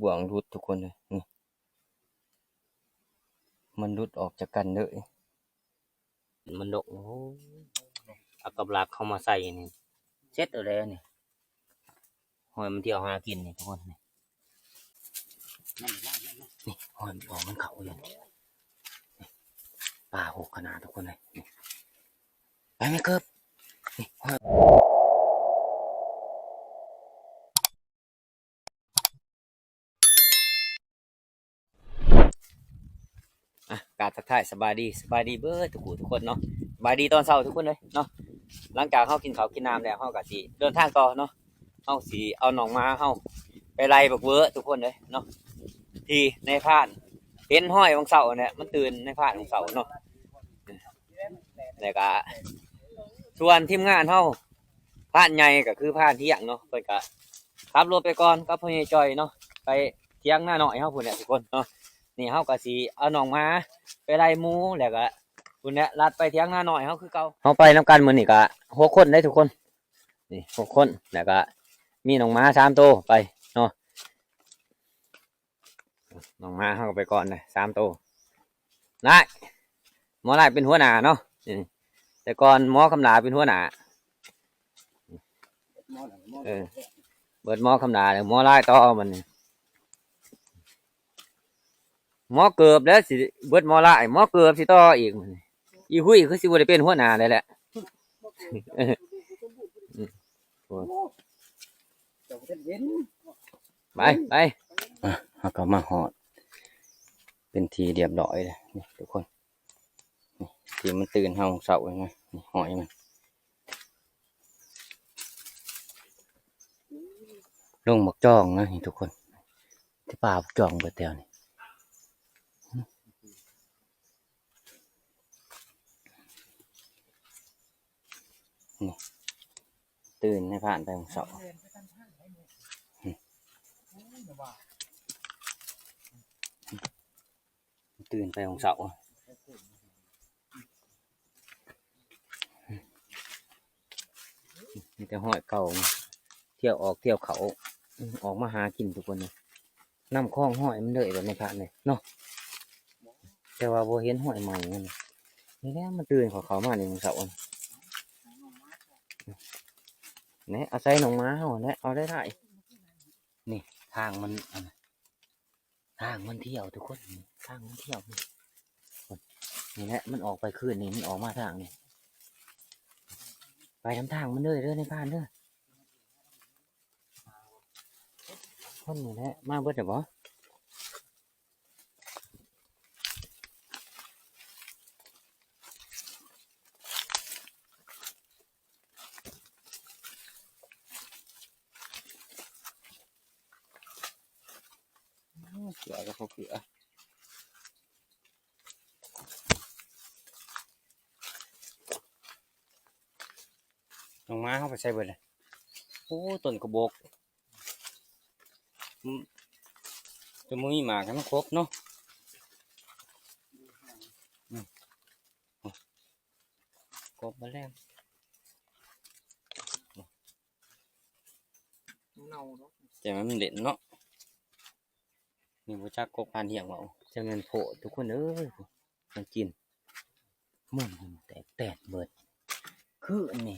ບ່ວງຫຼຸດທຸກຄົນເອີຍ ນີ້ ມັນຫຼຸດອອກຈາກກັນເລີຍ ມັນດົກ ໂອ້ ເອົາກັບຫຼັກເຂົ້າມາໃສ່ນີ້ ເສັດເອົາແລ້ວນີ້ ຫອຍມັນທ່ຽວຫາກິນນີ້ທຸກຄົນ ນີ້ ນີ້ຫອຍມັນອອກມັນເຂົ້າຢູ່ນີ້ ປາຫົກຂະໜາດທຸກຄົນເອີຍ ນີ້ ໄປແມ່ເກີບ ນີ້ຫອຍ ອ່ະ ກາບທັກທາຍສະບາຍດີ ສະບາຍດີເບິດທຸກຜູ້ທຸກຄົນເນາະ ສະບາຍດີຕອນເຊົ້າທຸກຄົນເລີຍເນາະ ຫຼັງຈາກເຮົາກິນເຂົ້າກິນນ້ຳແລ້ວ ເຮົາກະຊິເດີນທາງຕໍ່ເນາະ ເຮົາຊິເອົາໜອງໝາເຮົາໄປໄລ່ບັກເວີທຸກຄົນເລີຍເນາະ ທີ່ນາຍພານເຫັນຮອຍຫວ່າງເຊົ້າຫັ້ນແຫຼະ ມັນຕື່ນນາຍພານຫວ່າງເຊົ້າເນາະ ແລ້ວກະ ສ່ວນທີມງານເຮົາ ພານໃຫຍ່ກະຄືພານທ່ຽງເນາະ ເພິ່ນກະຂັບລົດໄປກ່ອນກັບພໍ່ໃຫຍ່ຈ່ອຍເນາະ ໄປຖຽງນານ້ອຍເຮົາພຸ້ນແຫຼະທຸກຄົນເນາະ ນີ້ເຮົາກະຊິເອົາໜອງໝາໄປໄລ່ໝູ ແລ້ວກະພຸ້ນແຫຼະ ລັດໄປຖຽງນານ້ອຍເຮົາຄືເກົ່າ ເຮົາໄປນຳກັນມື້ນີ້ກະຫົກຄົນເດ້ທຸກຄົນ ນີ້ຫົກຄົນ ແລ້ວກະມີໜອງໝາສາມໂຕໄປເນາະ ນ້ອງໝາເຮົາກະໄປກ່ອນເດ້ສາມໂຕ ຫຼ້າຍ ໝໍຫຼ້າຍເປັນຫົວໜ້າເນາະ ແຕ່ກ່ອນໝໍຄຳຫຼ້າເປັນຫົວໜ້າ ເອີ ເບິດໝໍຄຳຫຼ້າແລ້ວໝໍຫຼ້າຍຕໍ່ບັດນີ້ ໝໍເກີບແລ້ວຊິເບິດໝໍຫຼ້າຍ ໝໍເກີບຊິຕໍ່ອີກ ອີຮຸ້ຍຄືຊິບໍ່ໄດ້ເປັນຫົວໜ້າແລ້ວແຫຼະ ໄປ ໄປ ອ່ະ ເຮົາກະມາຮອດເປັນທີ່ຮຽບຮ້ອຍແລ້ວນີ້ທຸກຄົນ ນີ້ ທີ່ມັນຕື່ນເຮົາເຊົ້ານີ້ນະ ນີ້ຫອຍມັນ ລົງບັກຈອງນະນີ້ທຸກຄົນ ທີ່ປ່າບັກຈອງເບິດແຖວນີ້ ນີ້ ຕື່ນໃນພານໄປຂອງເຊົ້າ ຕື່ນໄປຂອງເຊົ້າ ມີແຕ່ຮອຍເກົ່າ ທ່ຽວອອກທ່ຽວເຂົ້າ ອອກມາຫາກິນທຸກຄົນ ນຳຄອງຮອຍມັນເລີຍແບບນີ້ພະນີ້ເນາະ ແຕ່ວ່າບໍ່ເຫັນຮອຍໃໝ່ມັນ ນີ້ແຫຼະມັນຕື່ນເຂົ້າ ເຂົ້າມານີ້ມື້ເຊົ້າ ແນະ ອາໄສໜອງໝາເຮົາແນະ ເອົາໄດ້ຫຼາຍ ນີ້ ທາງມັນ ອັນ ທາງມັນທ່ຽວທຸກຄົນ ທາງມັນທ່ຽວ ນີ້ແຫຼະ ມັນອອກໄປຄືນນີ້ ມັນອອກມາທາງນີ້ ໄປນຳທາງມັນເລີຍເດີ ນາຍພານເດີ ຄົນນີ້ແຫຼະ ມາເບິດແລ້ວບໍ່? ເກືອກັບບໍ່ເກືອ ອອກມາເຮົາໄປໃສ່ເບິດເລີຍ ໂອ້ ຕົ້ນກະບົກ ອືມ ຈະບໍ່ມີໝາກໃຫ້ມັນຄົບເນາະ ອືມ ຄົບມາແລ້ວ ເນົ່າເນາະ ແຕ່ມັນເດັ່ນເນາະ ນີ້ບໍ່ຈັກກົບຜ່ານຫຽງເວົ້າ ຈະແມ່ນໂພດທຸກຄົນເອີຍ ມັນກິນ ມັນແຕກແຕກເບິດ ຄືອັນນີ້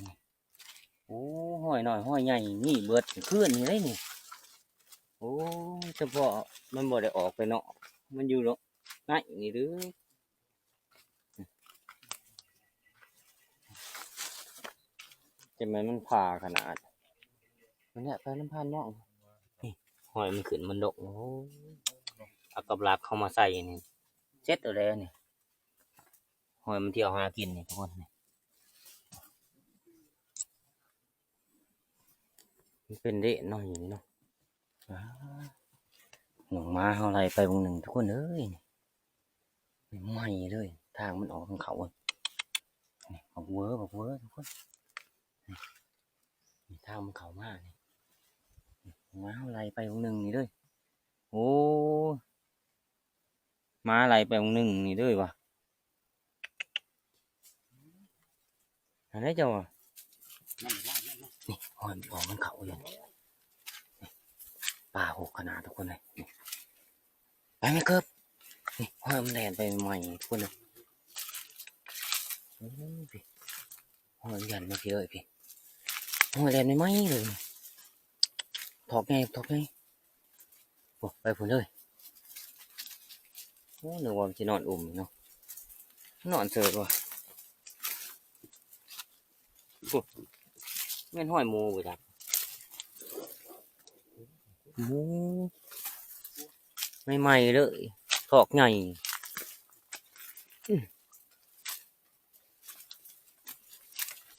ໂອ້ ຮອຍນ້ອຍຮອຍໃຫຍ່ມີເບິດ ຄືອັນນີ້ເດ້ນີ້ ໂອ້ ສະເພາະມັນບໍ່ໄດ້ອອກໄປເນາະ ມັນຢູ່ໃນນີ້ເດີ. ຈະແມ່ນມັນຜ່າຂະໜາດ ມັນແຍກໄປນຳພັນເນາະ ນີ້ ຮອຍມັນຂຶ້ນມັນດົກ ໂອ້ ເອົາກັບຫຼັກເຂົ້າມາໃສ່ນີ້ ເສັດເອົາແລ້ວນີ້ ຮອຍມັນທ່ຽວຫາກິນນີ້ທຸກຄົນ ນີ້ ມັນເປັນເດະເນາະ ຢູ່ນີ້ເນາະ ອ້າ ນ້ອງໝາເຮົາໄລ່ໄປເບິ່ງໜຶ່ງທຸກຄົນເອີຍ ນີ້ ໃໝ່ເລີຍ ທາງມັນອອກທາງເຂົ້າ ນີ້ ບັກເວີ ບັກເວີທຸກຄົນ ນີ້ ນີ້ທາງມັນເຂົ້າມານີ້ ນີ້ ໝາເຮົາໄລ່ໄປເບິ່ງໜຶ່ງນີ້ເລີຍ ໂອ້ ໝາໄລ່ໄປເບິ່ງໜຶ່ງນີ້ເລີຍວ່າ ອັນໃດເຈົ້າວ່າ ນີ້ ຮອຍມັນອອກມັນເຂົ້າຢູ່ ນີ້ ປ່າຮົກຂະໜາດທຸກຄົນເອີຍ. ນີ້ ໄປແມ່ເກີບ ນີ້ ຮອຍມັນແລ່ນໄປໃໝ່ໆ ທຸກຄົນເອີຍ. ໂອ້ຍ ຮອຍມັນແລ່ນມາພີ້ເລີຍພີ້ ຮອຍແລ່ນໃໝ່ໆ ເລີຍ. ຖອກໃຫຍ່ ຖອກໃຫຍ່ ໂອ້ ໄປພຸ້ນເລີຍ. ໂອ້ ນຶກວ່າມັນຊິນອນອຸ່ມເນາະ ນອນເສີຍວ່າ. ໂອ້ ແມ່ນຮອຍໝູບໍ່ຈັກ ໝູ ໃໝ່ໆ ເລີຍ ຖອກໃຫຍ່. ອືມ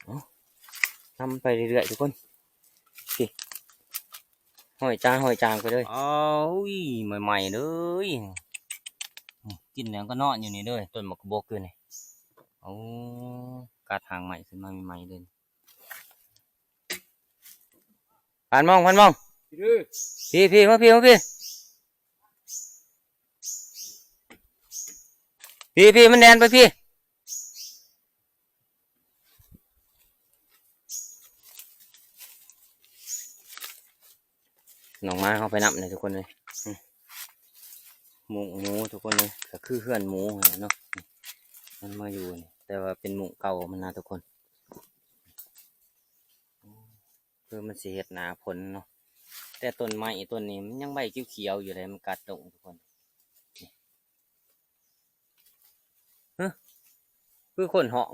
ເອົາ ນຳໄປເລື້ອຍໆ ທຸກຄົນ ນີ້ ຫ້ອຍຈາງ ຫ້ອຍຈາງໄປເລີຍ. ໂອ້ຍ ໃໝ່ໆ ເລີຍ ກິນແລ້ວກໍນອນຢູ່ນີ້ເລີຍ ຕົ້ນໝາກກະບົກຢູ່ນີ້. ໂອ້ ກັດຫາງໃໝ່ຂຶ້ນມາໃໝ່ໆ ເລີຍ. ຜ່ານມອງ ຜ່ານມອງ ພີ້ ພີ້ ມາພີ້ ມາພີ້ ພີ້ ພີ້ ມັນແລ່ນໄປພີ້. ນ້ອງໝາເຮົາໄປນຳເລີຍທຸກຄົນເອີຍ. ອືມ ມຸ້ງໝູທຸກຄົນເອີຍ ກໍຄືເຮືອນໝູຫັ້ນແຫຼະເນາະ ມັນມາຢູ່ນີ້ ແຕ່ວ່າເປັນມຸ້ງເກົ່າມັນນະທຸກຄົນ. ຄືມັນຊິເຮັດໜ້າຝົນເນາະ ແຕ່ຕົ້ນໄມ້ຕົ້ນນີ້ມັນຍັງໃບຂຽວໆຢູ່ເລີຍ ມັນກັດລົງທຸກຄົນ. ຮະ ຄືຄົນຮ້ອງ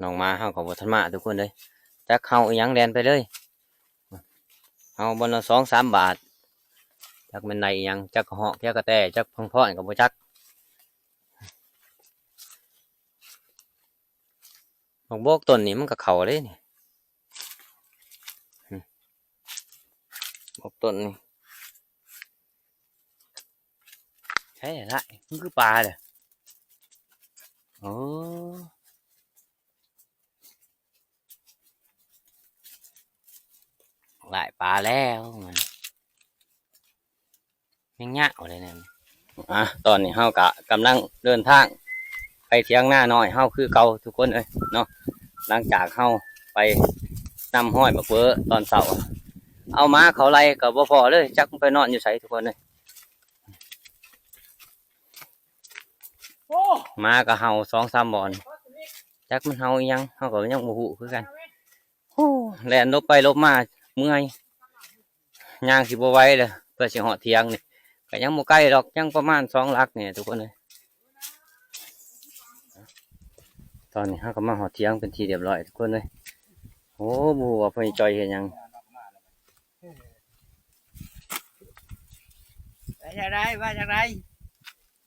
ນ້ອງໝາເຮົາກໍບໍ່ທັນມາທຸກຄົນເອີຍ ຈັກເຫົ່າອີ່ຫຍັງແລ່ນໄປເລີຍ ເຫົ່າບ່ອນລະສອງສາມບາດ ຈັກແມ່ນໄດ້ອີ່ຫຍັງ ຈັກກະຮອກ ຈັກກະແຕ ຈັກພັງພອນກໍບໍ່ຈັກ. ໝາກບົກຕົ້ນນີ້ມັນກໍເຂົ້າເດ້ນີ້ ອືມ ໝາກບົກຕົ້ນນີ້ ໃຊ່ລະ ມັນຄືປາເດ້. ໂອ້ ຫຼາຍປາແລ້ວມັນ ຍັງຍາວເລີຍນັ້ນ. ອ່ະ ຕອນນີ້ເຮົາກະກຳລັງເດີນທາງໄປຖຽງນານ້ອຍເຮົາຄືເກົ່າທຸກຄົນເອີຍເນາະ. ຫຼັງຈາກເຮົາໄປນຳຮອຍບັກເວີຕອນເຊົ້າ ເອົາໝາເຂົ້າໄລ່ກໍບໍ່ພໍເລີຍ ຈັກມັນໄປນອນຢູ່ໃສທຸກຄົນເອີຍ. ໂອ້ ໝາກໍເຫົ່າສອງສາມບ່ອນ ຈັກມັນເຫົ່າອີ່ຫຍັງ ເຮົາກໍຍັງບໍ່ຮູ້ຄືກັນ. ໂອ້ ແລ່ນຫຼົບໄປຫຼົບມາເມື່ອຍ ຍ່າງຊິບໍ່ໄຫວເລີຍ ເພື່ອຊິຮອດຖຽງນີ້ ກໍຍັງບໍ່ໄກດອກ ຍັງປະມານສອງຫຼັກນີ້ທຸກຄົນເອີຍ. ຕອນນີ້ເຮົາກໍມາຮອດຖຽງເປັນທີ່ຮຽບຮ້ອຍທຸກຄົນເອີຍ. ໂອ້ ບໍ່ຮູ້ວ່າພໍ່ໃຫຍ່ຈ່ອຍເຮັດຫຍັງ. ວ່າຈັ່ງໃດ ວ່າຈັ່ງໃດ?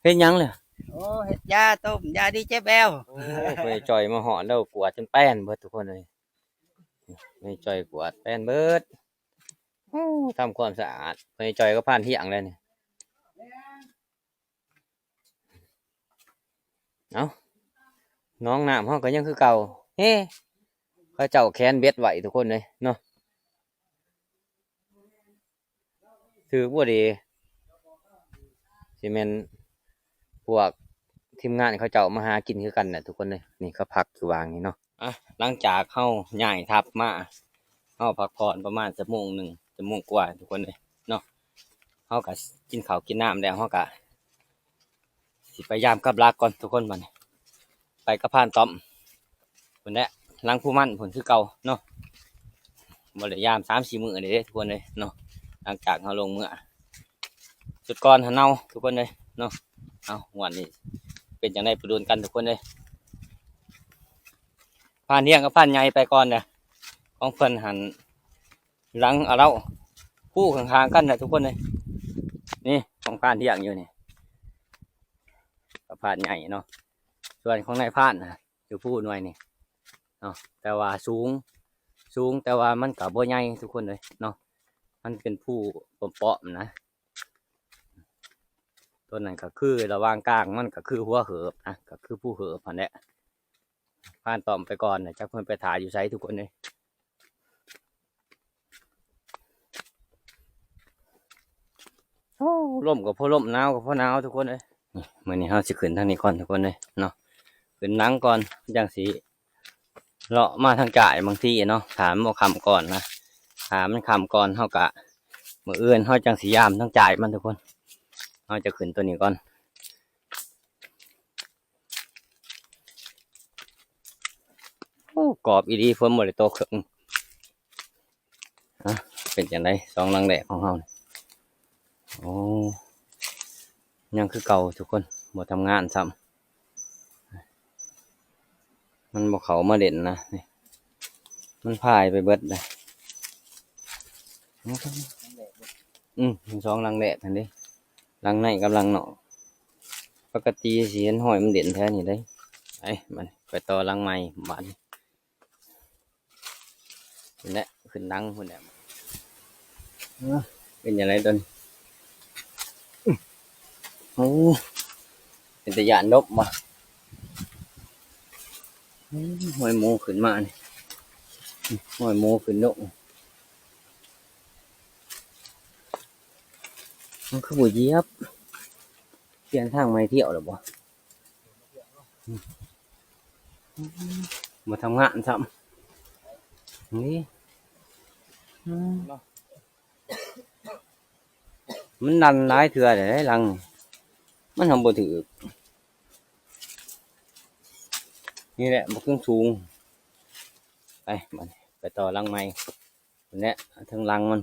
ເຮັດຫຍັງເລີຍ? ໂອ້ ເຮັດຢາຕົ້ມ ຢາດີເຈັບແອວ. ໂອ້ ພໍ່ໃຫຍ່ຈ່ອຍມາຮອດແລ້ວ ກວາດຈົນແປ້ນເບິດທຸກຄົນເອີຍ. ແມ່ຈ່ອຍກວາດແປ້ນເບິດ. ໂອ້ ທຳຄວາມສະອາດ ແມ່ຈ່ອຍກໍຜ່ານທ່ຽງແລ້ວນີ້. ເອົ້າ ໜອງນ້ຳເຮົາກໍຍັງຄືເກົ່າ. ເຮ ເຂົາເຈົ້າແຂນເບັດໄວ້ທຸກຄົນເອີຍເນາະ. ຖືກບໍ່ດີ ຊິແມ່ນພວກທີມງານເຂົາເຈົ້າມາຫາກິນຄືກັນແຫຼະທຸກຄົນເອີຍ. ນີ້ເຂົາພັກຢູ່ຫວ່າງນີ້ເນາະ. ອ່ະ ຫຼັງຈາກເຮົາຍ້າຍທັບມາ ເຮົາພັກຜ່ອນປະມານຊົ່ວໂມງໜຶ່ງ ຊົ່ວໂມງກວ່າທຸກຄົນເອີຍເນາະ. ເຮົາກະກິນເຂົ້າກິນນ້ຳແລ້ວ ເຮົາກະຊິໄປຢາມກັບຫຼັກກ່ອນທຸກຄົນ. ບັດນີ້ໄປກັບພານຕ້ອມ ພຸ້ນແຫຼະ ຫຼັງພູມັນພຸ້ນຄືເກົ່າເນາະ. ບໍ່ໄດ້ຢາມສາມສີ່ມື້ເດ້ທຸກຄົນເອີຍເນາະ. ຫຼັງຈາກເຮົາລົງເມືອ ສຸດກ່ອນຫັ້ນເນົາະທຸກຄົນເອີຍເນາະ. ເອົາ ງວດນີ້ເປັນຈັ່ງໃດໄປລຸ້ນກັນທຸກຄົນເອີຍ. ພານທ່ຽງກັບພານໃຫຍ່ໄປກ່ອນເດີ ຂອງເພິ່ນຫັ້ນ ຫຼັງອາເລົາ ຄູ່ຂ້າງໆກັນນະທຸກຄົນເອີຍ. ນີ້ຂອງພານທ່ຽງຢູ່ນີ້ ກັບພານໃຫຍ່ເນາະ. ສ່ວນຂອງນາຍພານນະ ຢູ່ພູໜ່ວຍນີ້ເນາະ ແຕ່ວ່າສູງ ສູງ ແຕ່ວ່າມັນກະບໍ່ໃຫຍ່ທຸກຄົນເອີຍເນາະ. ມັນເປັນພູປ້ອມໆນະ. ຕົວນັ້ນກະຄືລະຫວ່າງກາງມັນກະຄືຫົວເຫີບນະ ກະຄືພູເຫີບຫັ້ນແຫຼະ. ພານຕ້ອມໄປກ່ອນນະ ຈັກເພິ່ນໄປຖ້າຢູ່ໃສທຸກຄົນເອີຍ. ໂອ້ ລົມກໍພໍລົມ ໜາວກໍພໍໜາວທຸກຄົນເອີຍ. ມື້ນີ້ເຮົາຊິຂຶ້ນທາງນີ້ກ່ອນທຸກຄົນເອີຍເນາະ ຂຶ້ນຫຼັງກ່ອນ ຈັ່ງຊິເລາະມາທາງຈ້າຍບາງທີເນາະ ຖ້າມັນບໍ່ຄ່ຳກ່ອນນະ. ຖ້າມັນຄ່ຳກ່ອນ ເຮົາກະ ມື້ອື່ນເຮົາຈັ່ງຊິຢາມທັງຈ່າຍມັນທຸກຄົນ. ເຮົາຈະຂຶ້ນຕົວນີ້ກ່ອນ. ໂອ້ ກອບອີ່ຫຼີ ຝົນບໍ່ໄດ້ຕົກເຄິ່ງ. ອະ ເປັນຈັ່ງໃດ ສອງຫຼັງແລກຂອງເຮົານີ້? ໂອ້ ຍັງຄືເກົ່າທຸກຄົນ ບໍ່ທຳງານຊ້ຳ. ມັນບໍ່ເຂົ້າມາຫຼິ້ນນະ ນີ້ ມັນພາຍໄປເບິດເລີຍ. ອືມ ສອງຫຼັງແລກຫັ້ນເດ້ ຫຼັງໃນກັບຫຼັງນອກ. ປົກກະຕິຊິເຫັນຮອຍມັນຫຼິ້ນແຖວນີ້ເດ້. ໄປ ມັນໄປຕໍ່ຫຼັງໃໝ່ບາດນີ້. ພຸ້ນແຫຼະ ຂຶ້ນຫຼັງພຸ້ນແຫຼະ. ເອີ ເປັນຈັ່ງໃດຕົວນີ້? ໂອ້ ເປັນຕາຢ້ານດົບບໍ່? ໂອ້ ຮອຍໝູຂຶ້ນມານີ້ ຮອຍໝູຂຶ້ນດົກ. ມັນຄືບໍ່ຢຽບ? ປ່ຽນທາງໃໝ່ທ່ຽວແລ້ວບໍ່? ບໍ່ທຳງານຊ້ຳ ນີ້ ອືມ ມັນດັນຫຼາຍເທື່ອແລ້ວເດ້ຫຼັງນີ້ ມັນທຳບໍ່ຖືກ. ນີ້ແຫຼະ ບັກສູງໆ. ໄປ ບາດນີ້ໄປຕໍ່ຫຼັງໃໝ່. ແລະ ເທິງຫຼັງມັນ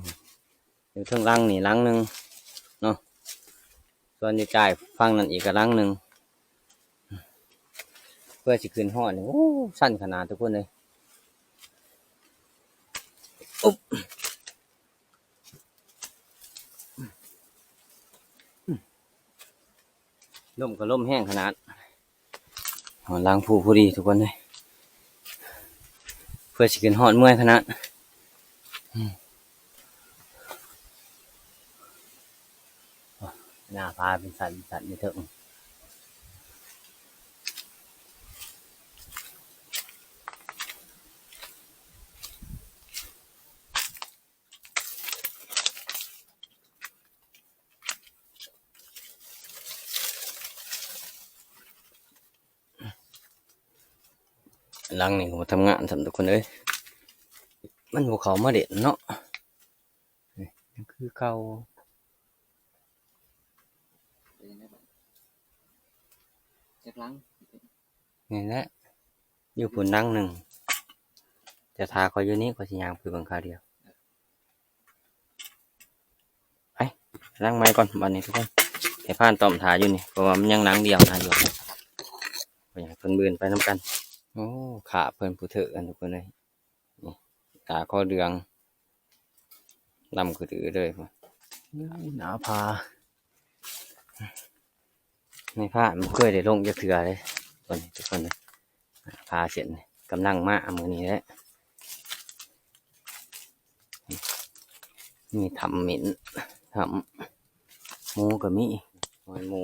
ຢູ່ເທິງຫຼັງນີ້ຫຼັງໜຶ່ງເນາະ ສ່ວນຢູ່ຈ່າຍຝັ່ງນັ້ນອີກກະຫຼັງໜຶ່ງ ເພື່ອຊິຂຶ້ນຮອດນີ້. ໂອ້ ຊັນຂະໜາດທຸກຄົນເອີຍ. ອຸບ ລົມກະລົມແຮງຂະໜາດ. ຮອດຫຼັງພູພໍດີທຸກຄົນເອີຍ ເພື່ອຊິຂຶ້ນຮອດເມື່ອຍຂະໜາດ. ອືມ ໜ້າຜາເປັນສັນເປັນສັນຢູ່ເທິງ. ຫຼັງນີ້ກະບໍ່ທຳງານຊ້ຳທຸກຄົນເອີຍ ມັນບໍ່ເຂົ້າມາຫຼິ້ນເນາະ. ນີ້ຄືເກົ່າ ເປັນຈັ່ງໃດບາດນີ້ ຈັກຫຼັງ? ນີ້ແຫຼະ ຢູ່ພຸ້ນຫຼັງໜຶ່ງ ຈະຖ້າຂ້ອຍຢູ່ນີ້ ຂ້ອຍຊິຍ່າງໄປເບິ່ງຄາວດຽວ. ໄປ ຫຼັງໃໝ່ກ່ອນບາດນີ້ທຸກຄົນ ໃຫ້ພານຕ້ອມຖ້າຢູ່ນີ້ ເພາະວ່າມັນຍັງຫຼັງດຽວນະ ຢູ່ ບໍ່ຢາກໃຫ້ເພິ່ນບືນໄປນຳກັນ. ໂອ້ ຂ້າເພິ່ນຜູ້ເທີອັນທຸກຄົນເອີຍ ນີ້ ຕາຄໍເຫຼືອງ ດຳຄືດືເລີຍ. ໂອ້ ໜ້າຜາ ໃນພານບໍ່ເຄີຍໄດ້ລົງຈັກເທື່ອເດ້ ຕົວນີ້ທຸກຄົນເອີຍ. ຜາເສັ້ນນີ້ກຳລັງມາມື້ນີ້ແຫຼະ ມີຖ້ຳເໝັນ ຖ້ຳໝູກະມີ ຮອຍໝູ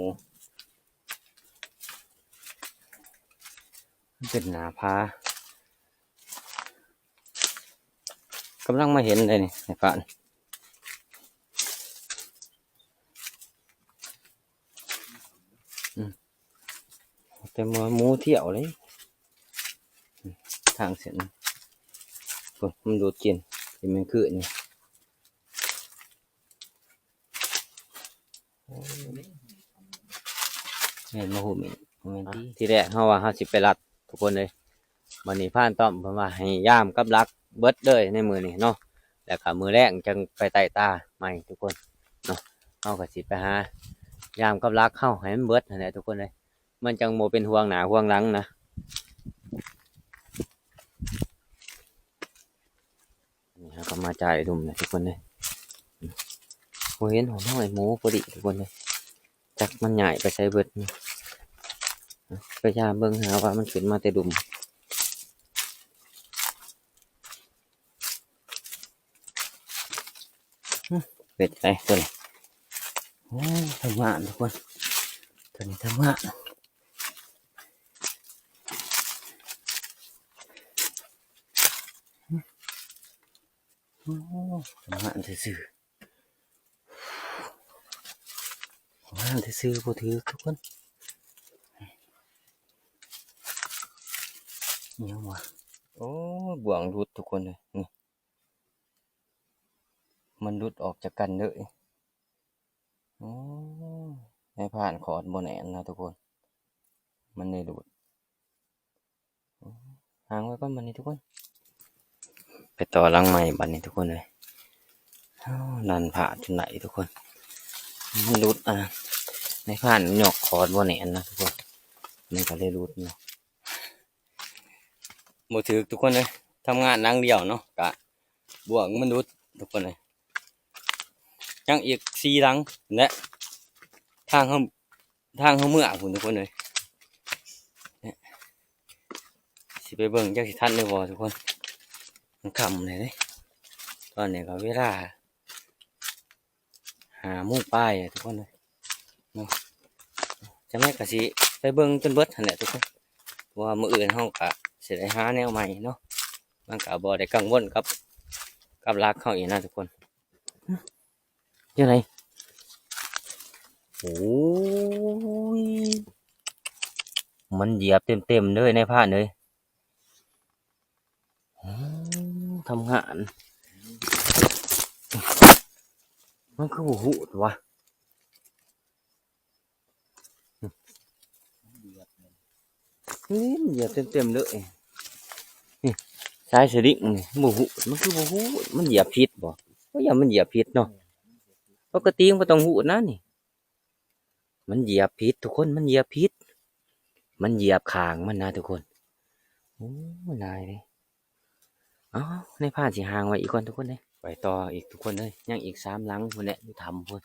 ມັນເປັນໜ້າຜາ ກຳລັງມາເຫັນເດ້ນີ້ ໃນພານ ອືມ ແຕ່ໝູທ່ຽວເດ້ ທາງເສັ້ນ ໂອ້ ມັນດູດກິນ ຊິແມ່ນຄືນີ້. ແມ່ນບໍ່ຮູ້ມີ ບໍ່ແມ່ນຕິ ທີແລກເຮົາວ່າເຮົາຊິໄປລັດທຸກຄົນເອີຍ ບາດນີ້ພານຕ້ອມເພິ່ນວ່າໃຫ້ຢາມກັບຫຼັກເບິດເລີຍໃນມື້ນີ້ເນາະ ແລ້ວກະມື້ແລງຈັ່ງໄປໄຕ່ຕາໃໝ່ທຸກຄົນເນາະ. ເຮົາກະຊິໄປຫາຢາມກັບຫຼັກເຮົາໃຫ້ມັນເບິດຫັ້ນແຫຼະທຸກຄົນເອີຍ ມັນຈັ່ງບໍ່ເປັນຫ່ວງໜ້າຫ່ວງຫຼັງນະ. ນີ້ເຮົາກະມາຈ່າຍດຸ່ມແລ້ວທຸກຄົນເອີຍ ບໍ່ເຫັນຫົວນ້ອຍໝູພໍດີທຸກຄົນເອີຍ ຈັກມັນຍ້າຍໄປໃສເບິດ. ໄປຢາມເບິ່ງຫາວ່າມັນຂຶ້ນມາແຕ່ດຸ່ມ. ເປັນໄດ໋ຕົວນີ້ ໂອ້ ທຳງານທຸກຄົນ ຕົວນີ້ທຳງານ. ໂອ້ ທຳງານຊື່ໆ ທຳງານຊື່ໆ ບໍ່ຖືກທຸກຄົນ. ອີຫຍັງວະ ໂອ້ ບ່ວງຫຼຸດທຸກຄົນເອີຍ ນີ້. ມັນຫຼຸດອອກຈາກກັນເລີຍ. ໂອ້ ນາຍພານຂອດບໍ່ແໜ້ນນະທຸກຄົນ ມັນເລີຍຫຼຸດ. ຫາງໄວ້ກ່ອນບັດນີ້ທຸກຄົນ ໄປຕໍ່ຫຼັງໃໝ່ບັດນີ້ທຸກຄົນເອີຍ. ໂອ້ ດັນຜ້າຈົນໄດ້ທຸກຄົນ ມັນຫຼຸດ ອ່າ ນາຍພານຍົກຂອດບໍ່ແໜ້ນນະທຸກຄົນ ມັນກໍເລີຍຫຼຸດເນາະ. ບໍ່ຖືກທຸກຄົນເອີຍ ທຳງານຫຼັງດຽວເນາະ ກະບ່ວງມັນຫຼຸດທຸກຄົນເອີຍ. ຍັງອີກສີ່ຫຼັງແຫຼະ ທາງເຮົາ ທາງເຮົາເມືອພຸ້ນທຸກຄົນເອີຍ. ຊິໄປເບິ່ງຈັກຊິທັນຫຼືບໍ່ທຸກຄົນ ມັນຄ່ຳແລ້ວເດ້ ຕອນນີ້ກໍເວລາ ຫ້າໂມງປາຍແລ້ວທຸກຄົນເອີຍເນາະ. ຈັ່ງໃດກໍຊິໄປເບິ່ງຈົນເບິດຫັ້ນແຫຼະທຸກຄົນ ເພາະວ່າມື້ອື່ນເຮົາກໍຊິໄດ້ຫາແນວໃໝ່ເນາະ ມັນກໍບໍ່ໄດ້ກັງວົນກັບ ກັບຫຼັກເຮົາອີກນະທຸກຄົນ. ຈັ່ງໃດ ໂອ້ຍ ມັນຢຽບເຕັມໆເລີຍນາຍພານເອີຍ. ໂອ້ ທຳງານ ມັນຄືບໍ່ຮູ້ວະ ນີ້ມັນຢຽບເຕັມໆເລີຍ ນີ້ສາຍສະລິງນີ້ ບໍ່ຮູ້ ມັນຄືບໍ່ຮູ້ ມັນຢຽບຜິດບໍ່ ກໍຢ້ານມັນຢຽບຜິດເນາະ ປົກກະຕິມັນກໍຕ້ອງຮູ້ນະນີ້. ມັນຢຽບຜິດທຸກຄົນ ມັນຢຽບຜິດ ມັນຢຽບຂ້າງມັນນະທຸກຄົນ. ໂອ້ ນາຍເດ້ ເອົ້າ ນາຍພານຊິຫາງໄວ້ອີກກ່ອນທຸກຄົນເດ້ ໄປຕໍ່ອີກທຸກຄົນເອີຍ ຍັງອີກສາມຫຼັງພຸ້ນແຫຼະ ຢູ່ຖ້ຳພຸ້ນ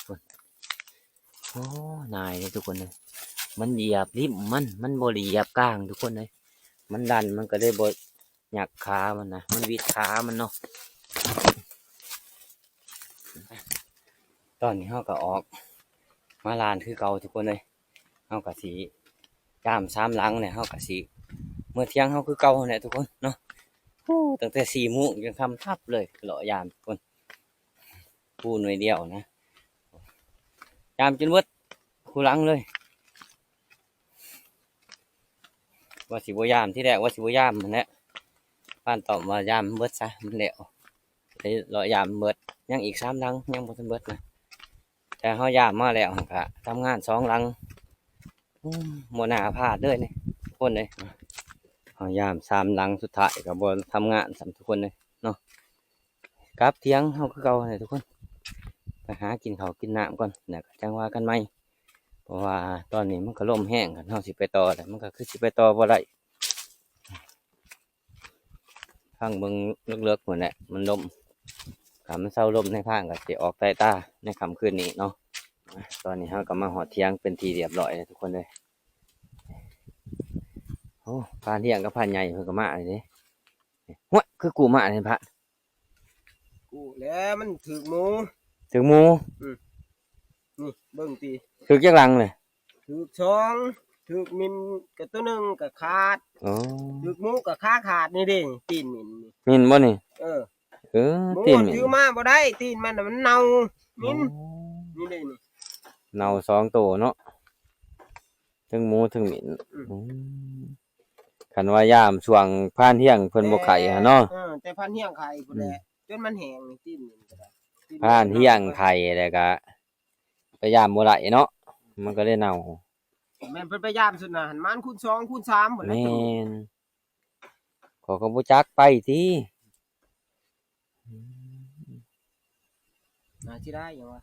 ພຸ້ນ. ໂອ້ ນາຍເດ້ທຸກຄົນເອີຍ ມັນຢຽບລິ້ມມັນ ມັນບໍ່ໄດ້ຢຽບກາງທຸກຄົນເອີຍ ມັນດັນ ມັນກໍເລີຍບໍ່ ຍັກຂາມັນນະ ມັນຫວິດຂາມັນເນາະ. ຕອນນີ້ເຮົາກໍອອກມາລານຄືເກົ່າທຸກຄົນເອີຍ ເຮົາກໍຊິຢາມສາມຫຼັງແລ້ວ ເຮົາກໍຊິເມືອຖຽງເຮົາຄືເກົ່າຫັ້ນແຫຼະທຸກຄົນເນາະ. ໂອ້ ຕັ້ງແຕ່ສີ່ໂມງຈົນຄ່ຳທັບເລີຍ ເລາະຢາມທຸກຄົນ ພູໜ່ວຍດຽວນະ ຢາມຈົນເບິດຄູ່ຫຼັງເລີຍ. ວ່າຊິບໍ່ຢາມ ທີແລກວ່າຊິບໍ່ຢາມຫັ້ນແຫຼະ ພານຕ້ອມວ່າຢາມເບິດຊະ ມັນແລ້ວ ໄປເລາະຢາມເບິດ ຍັງອີກສາມຫຼັງ ຍັງບໍ່ທັນເບິດນະ ແຕ່ເຮົາຢາມມາແລ້ວ ເຮົາກະທຳງານສອງຫຼັງ. ໂອ້ ບໍ່ໜ້າພາດເລີຍນີ້ທຸກຄົນເອີຍ ເຮົາຢາມສາມຫຼັງ ສຸດທ້າຍກໍບໍ່ທຳງານຊ້ຳທຸກຄົນເອີຍເນາະ. ກັບຖຽງເຮົາຄືເກົ່າແຫຼະທຸກຄົນ ໄປຫາກິນເຂົ້າກິນນ້ຳກ່ອນ ແລ້ວກໍຈັ່ງວ່າກັນໃໝ່ ເພາະວ່າຕອນນີ້ມັນກໍລົມແຮງ ຄັນເຮົາຊິໄປຕໍ່ແລ້ວ ມັນກໍຄືຊິໄປຕໍ່ບໍ່ໄດ້. ຟັງເບິ່ງເລິກໆພຸ້ນແຫຼະ ມັນລົມ ຖ້າມັນເຊົາລົມໃນພານກໍຊິອອກສາຍຕາໃນຄ່ຳຄືນນີ້ເນາະ. ຕອນນີ້ເຮົາກໍມາຮອດຖຽງເປັນທີ່ຮຽບຮ້ອຍແລ້ວທຸກຄົນເອີຍ. ໂອ້ ພານທ່ຽງກັບພານໃຫຍ່ເພິ່ນກໍມາແລ້ວເດ້. ຫ້ວຍ ຄືກູ້ມານີ້ພະ ກູ້ແລ້ວ ມັນຖືກໝູ ຖືກໝູ. ອືມ ນີ້ເບິ່ງຕິ ຖືກຈັກຫຼັງເລີຍ? ຖືກສອງ ຖືກໝິ່ນກໍຕົວໜຶ່ງກໍຂາດ. ອໍ ຖືກໝູກໍຂາຂາດນີ້ເດ້ ຕີນໝິ່ນນີ້ ໝິ່ນບໍ່ນີ້? ເອີ ເອີ ຕີນໝິ່ນ ຖືມາບໍ່ໄດ້ ຕີນມັນນະມັນເນົ່າ ໝິ່ນ. ອໍ ນີ້ເດ້ນີ້ ເນົ່າສອງໂຕເນາະ ທັງໝູທັງໝິ່ນ. ອືມ ອືມ ຄັນວ່າຢາມຊ່ວງພານທ່ຽງເພິ່ນບໍ່ໄຂ້ຫັ້ນເນາະ. ເອີ ແຕ່ພານທ່ຽງໄຂ້ພຸ້ນແຫຼະ ອືມ ຈົນມັນແຫ້ງ ຕີນນີ້ກໍໄດ້ ພານທ່ຽງໄຂ້ແລ້ວກະໄປຢາມບໍ່ໄດ້ເນາະ ມັນກໍເລີຍເນົ່າ. ແມ່ນເພິ່ນໄປຢາມຊຸດນັ້ນ ມັນຄູນສອງຄູນສາມພຸ້ນແຫຼະ. ແມ່ນ ຂ້ອຍກໍບໍ່ຈັກໄປຕິ. ອືມ ໜ້າເສຍດາຍຫຍັງວະ?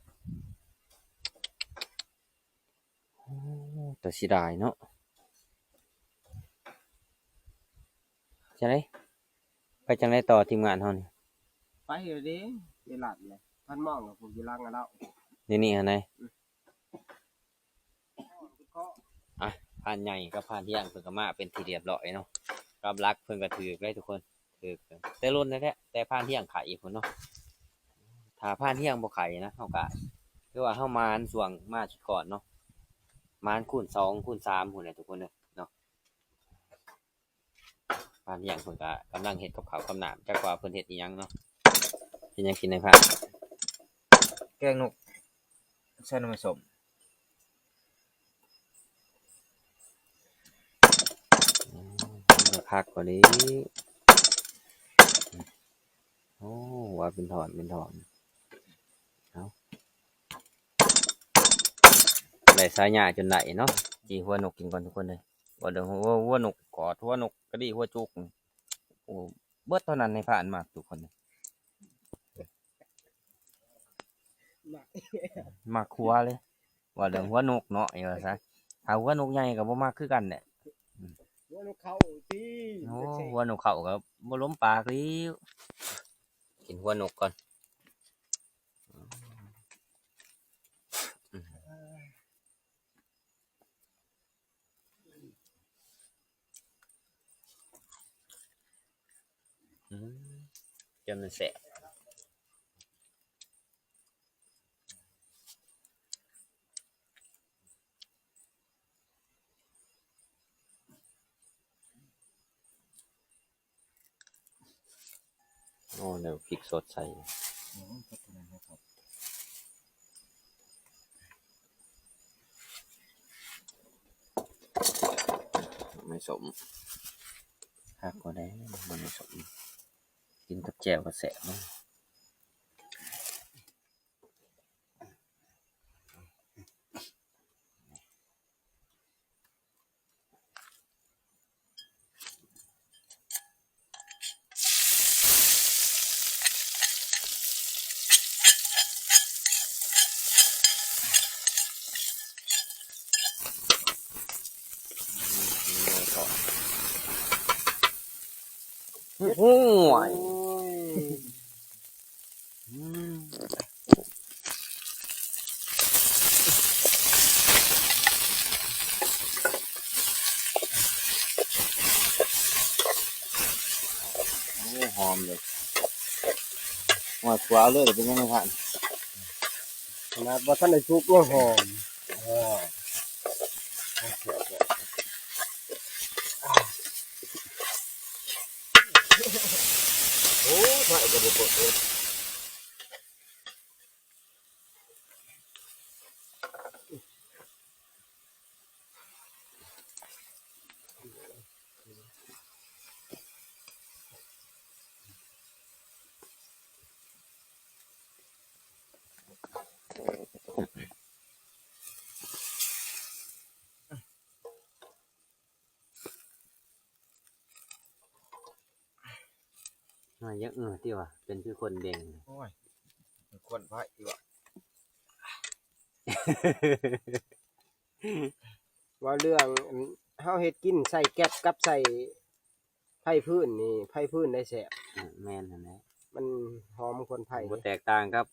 ໂອ້ ແຕ່ເສຍດາຍເນາະ. ຈັ່ງໃດ ໄປຈັ່ງໃດຕໍ່ທີມງານເຮົານີ້? ໄປແລ້ວເດ້ ໄປລັດແລ້ວ ພັນມອງກັບພວກຢູ່ຫຼັງລາວ ນີ້ນີ້ຫັ້ນໃດ. ອືມ ອ່ະ ພານໃຫຍ່ກັບພານທ່ຽງເພິ່ນກໍມາເປັນທີ່ຮຽບຮ້ອຍເນາະ ກັບຫຼັກເພິ່ນກໍຖືກເລີຍທຸກຄົນ ຖືກແຕ່ດົນແທ້ໆ ແຕ່ພານທ່ຽງໄຂ້ພຸ້ນເນາະ. ຖ້າພານທ່ຽງບໍ່ໄຂ້ນະ ເຮົາກໍຖືວ່າເຮົາໝານຊ່ວງມາຊຸດກ່ອນເນາະ ໝານຄູນສອງຄູນສາມພຸ້ນແຫຼະທຸກຄົນເອີຍເນາະ. ພານທ່ຽງເພິ່ນກະກຳລັງເຮັດກັບເຂົ້າກັບນ້ຳ ຈັກວ່າເພິ່ນເຮັດອີ່ຫຍັງເນາະ. ເຮັດຫຍັງກິນໃນພານ? ແກງນົກ ໃສ່ໜໍ່ໄມ້ສົ້ມ. ອືມ ໄດ້ຜັກພໍດີ. ໂອ້ ວ່າເປັນທ່ອນເປັນທ່ອນ ເອົາ ໄດ້ສາຍຍາຈົນໄດ້ເນາະ. ຈີ່ຫົວນົກກິນກ່ອນທຸກຄົນເອີຍ. ວ່າເດີ ຫົວ ຫົວນົກກອດ ຫົວນົກກະດີ ຫົວຈຸກ ໂອ້ ເບິດເທົ່ານັ້ນໃນພານໝາກທຸກຄົນ ໝາກຫົວເລີຍ. ວ່າເລື່ອງຫົວນົກເນາະ ວ່າຊະ ຖ້າຫົວນົກໃຫຍ່ກໍບໍ່ມັກຄືກັນແຫຼະ. ຫົວນົກເຂົາຕິ ໂອ້ ຫົວນົກເຂົາກໍບໍ່ລົມປາກອີກ. ກິນຫົວນົກກ່ອນ. ອືມ ຈັ່ງມັນແຊບ. ໂອ້ ແລ້ວພິກສົດໃສ່ ອືມ ໜໍ່ໄມ້ສົ້ມ ຄັກກວ່າໃດ ໜໍ່ໄມ້ສົ້ມ ກິນກັບແຈ່ວກໍແຊບເນາະ. ໂອ້ຍ ໂອ້ຍ ອືມ ໂອ້ ຫອມເລີຍ ຫອມກວ່າເລີຍ ເປັນຫຍັງທ່ານ? ຂະໜາດບໍ່ທັນໄດ້ສຸກ ໂອ້ ຫອມ ເອີ ໂອ້ ໄຟກໍບໍ່ເປີດເລີຍ. ມາຍັງເອີຕິວ່າ ເປັນຄືຄົນເບັງ ໂອ້ຍ ເປັນຄົນໄພຕິວ່າ ເວົ້າເລື່ອງ ອັນ ເຮົາເຮັດກິນໃສ່ແກັດກັບໃສ່ໄຟຟືນນີ້ ໄຟຟືນໄດ້ແຊບ. ອືມ ແມ່ນຫັ້ນແຫຼະ ມັນຫອມຄົນໄພ ບໍ່ແຕກຕ່າງກັບ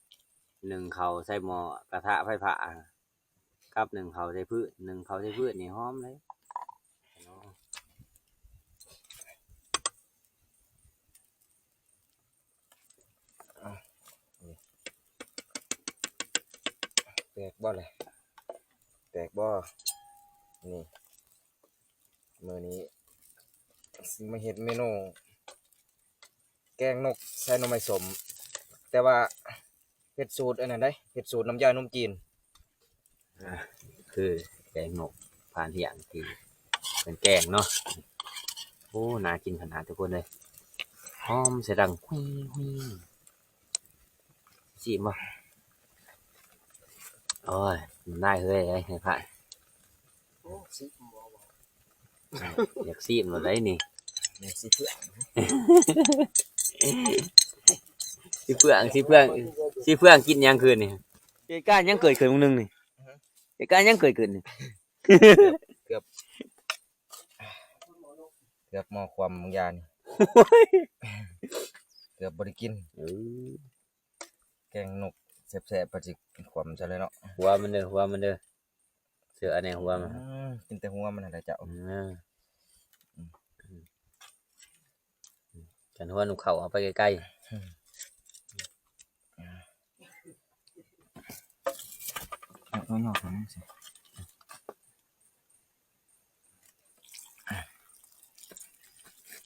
ໜຶ້ງເຂົ້າໃສ່ໝໍ້ກະທະໄຟຟ້າ. ກັບໜຶ້ງເຂົ້າໃສ່ຟືນ ໜຶ້ງເຂົ້າໃສ່ຟືນນີ້ຫອມເລີຍ. ແຕກບໍ່ລະ? ແຕກບໍ່? ນີ້ ມື້ນີ້ຊິມາເຮັດເມນູແກງນົກໃສ່ໜໍ່ໄມ້ສົ້ມ ແຕ່ວ່າເຮັດສູດອັນນັ້ນເດ້ ເຮັດສູດນ້ຳຢາໜົມຈີນ. ອ່າ ຄືແກງນົກຜ່ານຫຽງທີ່ເພິ່ນແກງເນາະ. ໂອ້ ໜ້າກິນຂະໜາດທຸກຄົນເອີຍ ຫອມສະດັງຫຸຍໆ. ຊີມບໍ່? ໂອ້ຍ ນ້ຳລາຍເຮີ້ຍເອີຍ ໃຫ້ພາດ. ໂອ້ ຊີມບໍ່? ຢາກຊີມໂລດໃດນີ້ ແມ່ນຊິເພື່ອງ ຊິເພື່ອງ ຊິເພື່ອງ ຊິເພື່ອງກິນຫຍັງຄືນນີ້? ເຫດການຫຍັງເກີດຂຶ້ນມື້ໜຶ່ງນີ້? ເຫດການຫຍັງເກີດຂຶ້ນນີ້? ເກືອບ ເກືອບ ເກືອບໝໍ້ຄວ່ຳບາງຢ່າງນີ້ ໂອ້ຍ ເກືອບບໍ່ໄດ້ກິນ. ເອີ ແກງນົກແຊບໆ ປາຈິກຄວ່ຳຊະເລີຍເນາະ. ຫົວມັນເດີ ຫົວມັນເດີ ເຊື່ອແນ່ຫົວມັນ. ອືມ ກິນແຕ່ຫົວມັນຫັ້ນແຫຼະເຈົ້າ. ເອີ ອືມ ກັນຫົວນົກເຂົາເອົາໄປໄກໆ. ອືມ ເອົາ ເອົາຫຍໍ້ໂຕນີ້ໃສ່.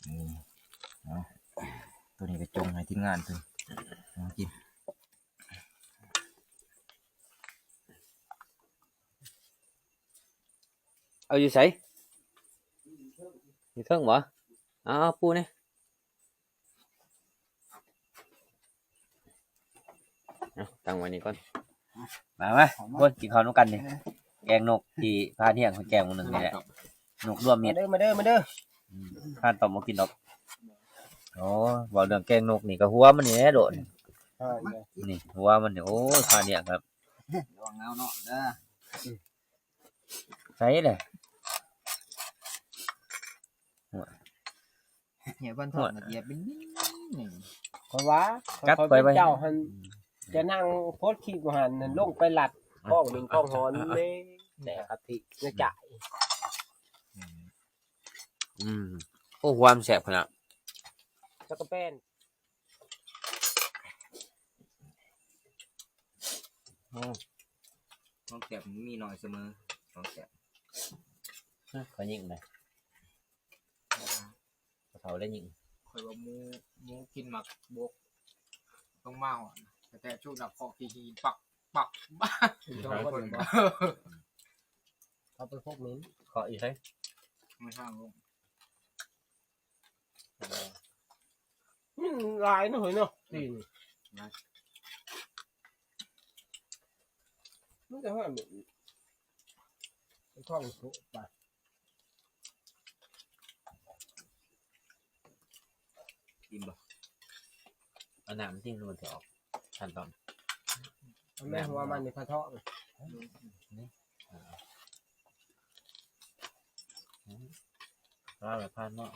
ນີ້ ເອົາ ໂຕນີ້ໄປຈົ່ງໃຫ້ທີມງານເພິ່ນເອົາກິນ. ເອົາຢູ່ໃສ? ຢູ່ເທິງບໍ່? ເອົາ ເອົາປູແດ່. ເອົາ ຕັ້ງໄວ້ນີ້ກ່ອນ ມາ ມາ ທຸກຄົນ ກິນເຂົ້ານຳກັນນີ້ ແກງນົກທີ່ພານຮຽງເພິ່ນແກງມື້ໜຶ່ງນີ້ແຫຼະ ນົກລວມມິດ ມາເດີ ມາເດີ ມາເດີ ອືມ ພານຕ້ອມບໍ່ກິນດອກ ໂອ້ ເວົ້າເລື່ອງແກງນົກນີ້ກໍຫົວມັນນີ້ແຫຼະໂດດ ອ່າ ນີ້ຫົວມັນນີ້ ໂອ້ຍ ພານຮຽງຄັບ ລະວັງເອົາເນາະເດີ ໃສ່ແຫຼະ ເຫຍພັນທອງກໍຢຽບເປັນບິນນີ້ ເພາະວ່າ ກັດ ຂ້ອຍເປັນ ໄປໄວ້ ເຈົ້າຫັ້ນ ຈະນັ່ງໂພສຄລິບຢູ່ຫັ້ນ ອືມ ລົງໄປລັດ ອືມ ຂອງໜຶ່ງຂອງຫອນ ອືມ ແມ່ ແຕ່ກະທິໃນໃຈ ອືມ ໂອ້ ຄວາມແຊບຂະໜາດ ຈັກກະແປນ ໂອ້ ຂອງແຊບມີໜ້ອຍສະເໝີ ຂອງແຊບ ຮະ ຂ້ອຍຍິງນະ ເຂົາເລີຍຍິງ ຂ້ອຍວ່າໝູ ໝູກິນໝາກບົກ ຕ້ອງມາຮອດ ແຕ່ຊຸກໜັກເຄາະຂີ້ຫີນ ປັກ ປັກ ສອງຄົນບໍ່ ເຂົາໄປພວກນີ້ ເຄາະຢູ່ໃສ ໃນທາງລົງ ມັນຫຼາຍເນາະເຮີຍເນາະ ຕີນ ມັນຈະຫອດທ້ອງໂສບປະ ກິນບໍ່ ເອົານ້ຳມັນຕິ ມັນຈະອອກ ຂັ້ນຕອນ ເອົາແມ່ຫົວມັນນີ້ພາທ້ອງ ນີ້ ອ່າ ລາວລະຜ່ານເນາະ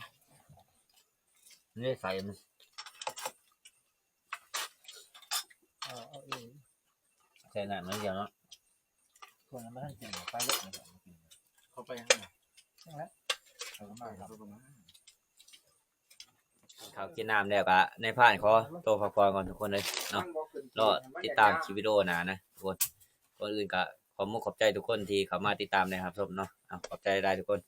ນີ້ໃສ່ມັນ ເອົາ ເອົາເອງ ໃສ່ນ້ຳໜ້ອຍດຽວເນາະ ສ່ວນມັນບໍ່ທັນກິນ ໄປເລີຍ ເຂົ້າໄປຫາ ຈັ່ງແຫຼະ ເຂົ້າມາ ເຂົ້າມາ ເຂົ້າກິນນ້ຳແລ້ວກະ ນາຍພານຂໍໂຕພັກຜ່ອນກ່ອນທຸກຄົນເອີຍເນາະ ລໍຕິດຕາມຄລິບວິດີໂອໜ້ານະທຸກຄົນ ກ່ອນອື່ນກະຂອບມຸກຂອບໃຈທຸກຄົນທີ່ເຂົ້າມາຕິດຕາມ ແລະ ຮັບຊົມເນາະ ເອົາ ຂອບໃຈຫຼາຍໆທຸກຄົນ.